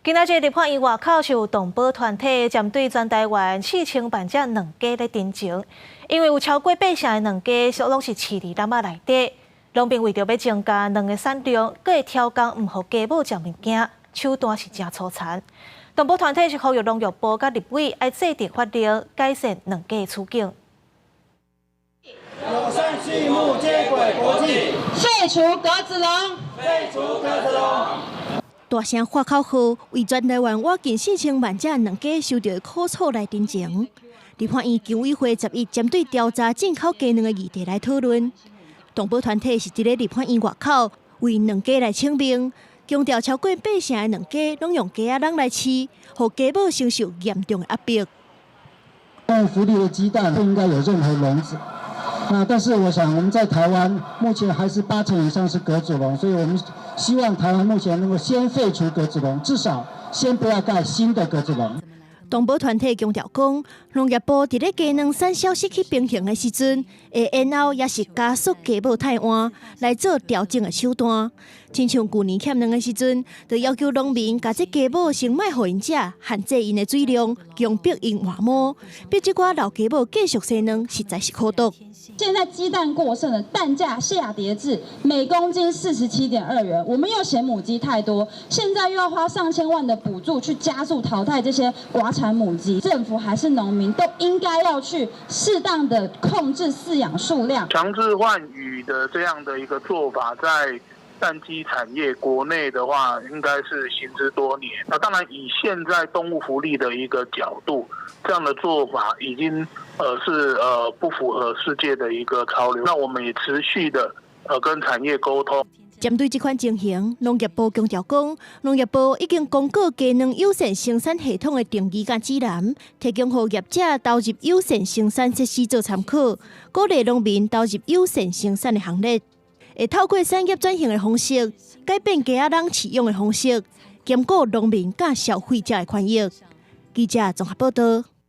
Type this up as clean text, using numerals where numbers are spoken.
今仔日立法院外口是有動保團體針對全台灣4000萬隻卵雞咧陳情，因為有超過八成的卵雞攏是飼佇籠仔內底，農民為著欲增加卵的產量，閣會刁工毋予雞母食物件，手段是誠粗殘。動保團體是呼籲農業部佮立委愛制定法令，改善卵雞的處境。友善畜牧接軌國際，廢除格子籠，廢除格子籠。大聲喊口號，為全台灣倚近4000萬隻卵雞受著的苦楚來陳情。立法院常委會11針對調查進口雞卵的議題來討論。動保團體是佇咧立法院外口為卵雞來請命，強調超過八成的卵雞攏用雞仔籠來飼，予雞母承受嚴重的壓迫。動物福利的雞蛋不應該有任何籠子。那但是我想我們在台灣目前還是八成以上是格子籠，所以我們希望台灣目前能夠先廢除格子籠，至少先不要蓋新的格子籠。動保團體強調講，農業部佇咧雞卵產銷失去平衡的時陣，會延後抑是加速雞母汰換來做調整的手段。親像舊年欠卵的時陣，就要求農民共這雞母先莫予𪜶食，限制𪜶的水量，強迫𪜶換母，逼這寡老雞母繼續生卵，實在是苦毒。現在雞蛋過剩了，蛋價下跌至每公斤47.2元。我們又嫌母雞太多，現在又要花上千萬的補助去加速淘汰這些寡產母雞。政府還是農民都應該要去適當的控制飼養數量。強制換羽的這樣的一個做法，在蛋雞產業國內的話，應該是行之多年。那當然，以現在動物福利的一個角度，這樣的做法已經是不符合世界的一個潮流。那我們也持續的跟產業溝通。針對這款情形，農業部強調講，農業部已經公告雞卵友善生產系統的定義佮指南，提供予業者投入友善生產設施做參考，鼓勵農民投入友善生產的行列。會透過產業轉型的方式，改變雞仔籠飼養的方式，兼顧農民佮消費者的權益。記者綜合報道。